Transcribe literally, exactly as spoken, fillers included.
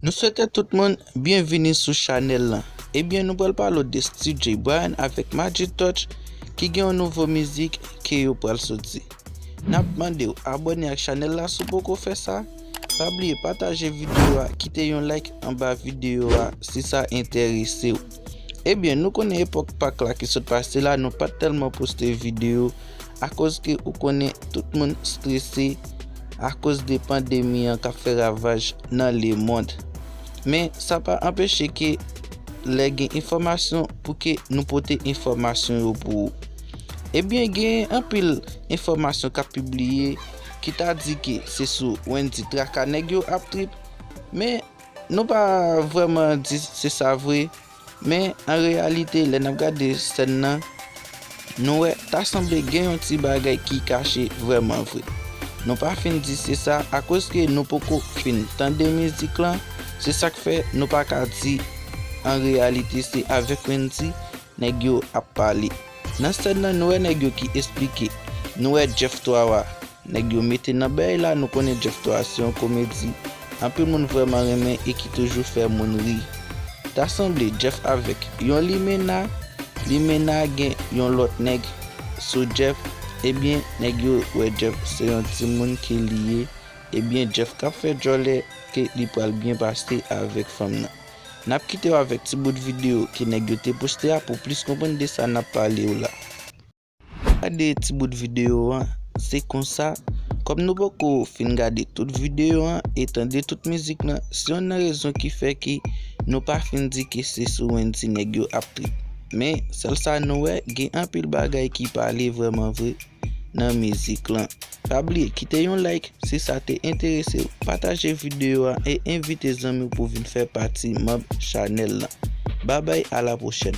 Nou swete tout moun byenvini sou chanèl lan. Ebyen, nou pral pale w de Steve J Bryan avèk Magic Touch ki gen yon nouvo mizik ke yo pral soti. N ap mande w abòne ak chanèl la si w poko fè sa. Pa bliye pataje videyo a, kite yon like anba videyo a si sa enterese w. Ebyen, nou konnen epòk Pak la ki sot pase la, nou pa t tèlman poste videyo akoz ke ou konnen tout moun strese akoz de pandemi an k ap fè ravaj nan lemond. Men sa pa anpeche ke lè gen enfòmasyon pou ke nou pote enfòmasyon yo pou ou. Ebyen, gen anpil enfòmasyon k ap pibliye ki ta di ke se sou Wendyy traka nèg yo ap trip, men nou pa vrèman di se sa vre. Men an reyalite, lè n ap gade sèn nan, nou wè ta sanble gen yon ti bagay ki kache vrèman vre. Nou pa fin di se sa akoz ke nou poko fin tande mizik lan. Se sa k fè nou pa ka di an reyalite se avèk Wendyy nèg yo ap pale. Nan sèn nan, nou wè nèg yo ki esplike. Nou wè Jeff Twawa. Nèg yo mete nan bèy la, nou konnen Jeff Twawa se yon komedi anpil moun vrèman renmen e ki toujou fè moun ri. Ta sanble Jeff avèk yon limena, limena gen yon lòt nèg sou Jeff, ebyen, nèg yo wè Jeff se yon timoun ke li ye, ebyen, Jeff k ap fè djòlè ke li pral byen pase avèk fanm nan. N ap kite w avèk ti bout videyo ke nèg yo te poste a pou plis konprann de sa n ap pale w la. Gade ti bout videyo an, se konsa, kòm nou poko fin gade tout videyo an e tande tout mizik lan, se youn nan rezon ki fè ke nou pa fin di ke se sou Wendyy nèg yo ap trip. Men, sèl sa nou wè, gen anpil bagay ki pale vrèman vre nan mizik lan. Pa bliye kite yon like si sa te enterese w, pataje videyo a e envite zanmi w pou vin fè pati manm chanèl lan. Babay, a la pwochèn.